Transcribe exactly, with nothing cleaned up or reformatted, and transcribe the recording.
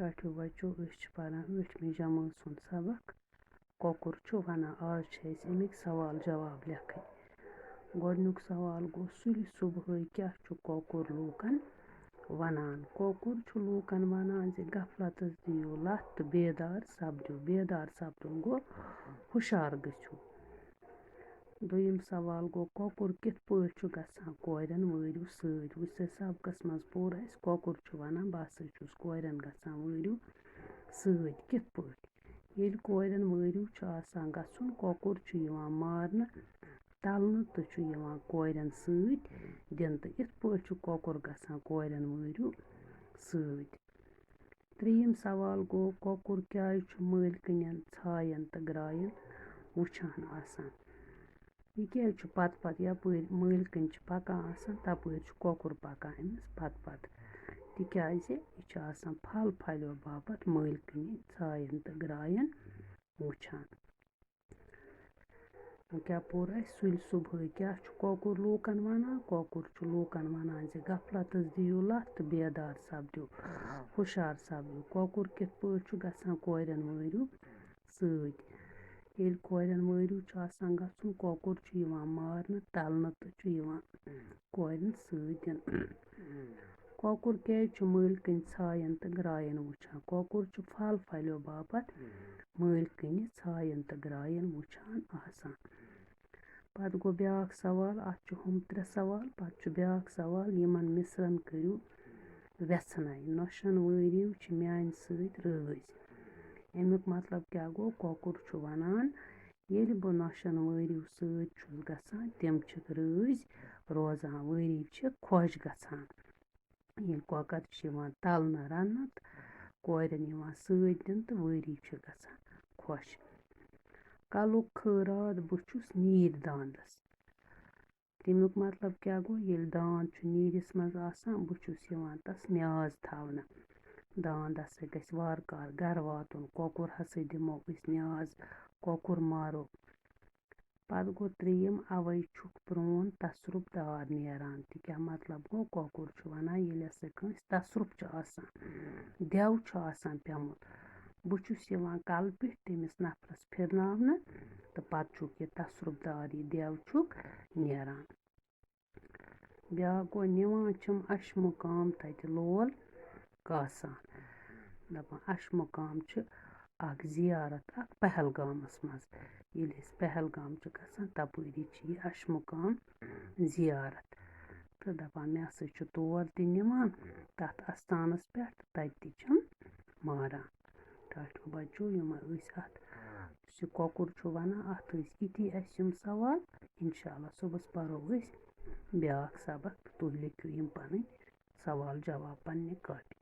ٹاٹھیو بچو، أسۍ چھِ پران ٲٹھمہِ جمٲژ ہُنٛد سبق۔ کۄکُر چھُ وَنان۔ آز چھِ أسۍ اَمِکۍ سوال جواب لیکھٕنۍ۔ گۄڈٕنیُک سوال گوٚو، سُلہِ صُبحٲے کیٛاہ چھُ کۄکُر لوٗکَن وَنان؟ کۄکُر چھُ لوٗکَن وَنان زِ غفلتَس دِیِو لَتھ تہٕ بیدار سَپدِو۔ بیدار سَپدُن گوٚو ہُشار گٔژھِو۔ دوٚیِم سوال گوٚو، کۄکُر کِتھ پٲٹھۍ چھُ گژھان کورٮ۪ن وٲرِو سۭتۍ؟ وٕچھ سا، سبقَس منٛز پوٚر اَسہِ، کۄکُر چھُ وَنان، بہٕ ہسا چھُس کورٮ۪ن گژھان وٲرِو سۭتۍ۔ کِتھ پٲٹھۍ؟ ییٚلہِ کورٮ۪ن وٲرِو چھُ آسان گژھُن، کۄکُر چھُ یِوان مارنہٕ، تَلنہٕ تہٕ چھُ یِوان کورٮ۪ن سۭتۍ دِنہٕ۔ تہٕ یِتھ پٲٹھۍ چھُ کۄکُر گژھان کورٮ۪ن وٲرِو سۭتۍ۔ ترٛیٚیِم سوال گوٚو، کۄکُر کیٛازِ چھُ مٲلکٕنٮ۪ن ژھایَن تہٕ گرٛایَن وٕچھان آسان؟ یہِ کیٛازِ چھُ پتہٕ پتہٕ یپٲرۍ مٲلکٕنۍ چھِ پکان آسان، تپٲرۍ چھُ کۄکُر پکان أمِس پتہٕ پتہٕ، تِکیٛازِ یہِ چھُ آسان پھل پھلیو باپتھ مٲلکٕنہِ ژھایَن تہٕ گرٛایَن وٕچھان۔ وۄنۍ کیٛاہ پوٚر اَسہِ؟ سُلہِ صُبحٲے کیٛاہ چھُ کۄکُر لوٗکَن وَنان؟ کۄکُر چھُ لوٗکَن وَنان زِ غفلتَس دِیِو لَتھ تہٕ بیدار سَپدِو، ہُشار سَپدِو۔ کۄکُر کِتھ پٲٹھۍ چھُ گژھان کورٮ۪ن وٲرِو سۭتۍ؟ ییٚلہِ کورٮ۪ن وٲرِو چھُ آسان گژھُن، کۄکُر چھُ یِوان مارنہٕ، تَلنہٕ تہٕ چھُ یِوان کورٮ۪ن سۭتۍ دِنہٕ۔ کۄکُر کیٛازِ چھُ مٲلکٕنۍ ژھایَن تہٕ گرٛایَن وٕچھان؟ کۄکُر چھُ پھل پھلیو باپتھ مٲلکٕنہِ ژھایَن تہٕ گرٛایَن وٕچھان آسان۔ پَتہٕ گوٚو بیٛاکھ سوال، اَتھ چھُ ہُم ترٛےٚ سوال، پَتہٕ چھُ بیٛاکھ سوال، یِمَن مِصرَن کٔرِو وٮ۪ژھنَے، نۄشَن وٲرِو چھِ میٛانہِ سۭتۍ رٲزۍ۔ اَمیُک مطلب کیٛاہ گوٚو؟ کۄکُر چھُ وَنان، ییٚلہِ بہٕ نۄشَن وٲرِو سۭتۍ چھُس گژھان، تِم چھِ رٲزۍ روزان، وٲری چھِ خۄش گژھان۔ ییٚلہِ کۄکَر چھِ یِوان تَلنہٕ رَننہٕ تہٕ کورٮ۪ن یِوان سۭتۍ دِنہٕ تہٕ وٲری چھِ گژھان خۄش۔ کَلُک خٲرات بہٕ چھُس نیٖرۍ داندَس۔ تَمیُک مطلب کیٛاہ گوٚو؟ ییٚلہِ داند چھُ نیٖرِس منٛز آسان، بہٕ چھُس یِوان تَس نیاز تھاونہٕ۔ داند ہسا گژھِ وارٕ کارٕ گرٕ واتُن، کۄکُر ہسا دِمو أسۍ نیاز، کۄکُر مارو۔ پَتہٕ گوٚو ترٛیٚیِم، اَوَے چھُکھ پرٛون تصرُف دار نیران۔ تہِ کیٛاہ مطلب گوٚو؟ کۄکُر چھُ وَنان، ییٚلہِ ہسا کٲنٛسہِ تصرُف چھُ آسان، دٮ۪و چھُ آسان پیوٚمُت، بہٕ چھُس یِوان کَلہٕ پیٚٹھۍ تٔمِس نفرَس پھِرناونہٕ تہٕ پَتہٕ چھُکھ یہِ تصرُف دار، یہِ دٮ۪و چھُکھ نیران۔ بیٛاکھ گوٚو، نِوان چھِم اَشہِ مُقام تَتہِ لول کاسان۔ دَپان، اَشہِ مُقام چھِ اَکھ زِیارت اَکھ پہلگامَس منٛز۔ ییٚلہِ أسۍ پہلگام چھِ گژھان، تَپٲری چھِ یہِ اَشہِ مُقام زِیارت۔ تہٕ دَپان، مےٚ ہسا چھُ تور تہِ نِوان، تَتھ اَستانَس پٮ۪ٹھ، تَتہِ تہِ چھِم ماران۔ ٹاٹھیو بَچو، یِم ٲسۍ اَتھ، یُس یہِ کۄکُر چھُ وَنان، اَتھ ٲسۍ یِتی اَسہِ یِم سوال۔ اِنشاء اللہ صُبحَس پَرو أسۍ بیٛاکھ سبق تہٕ تُہۍ لیکھِو یِم پَنٕنۍ سوال جواب پنٛنہِ کاپی۔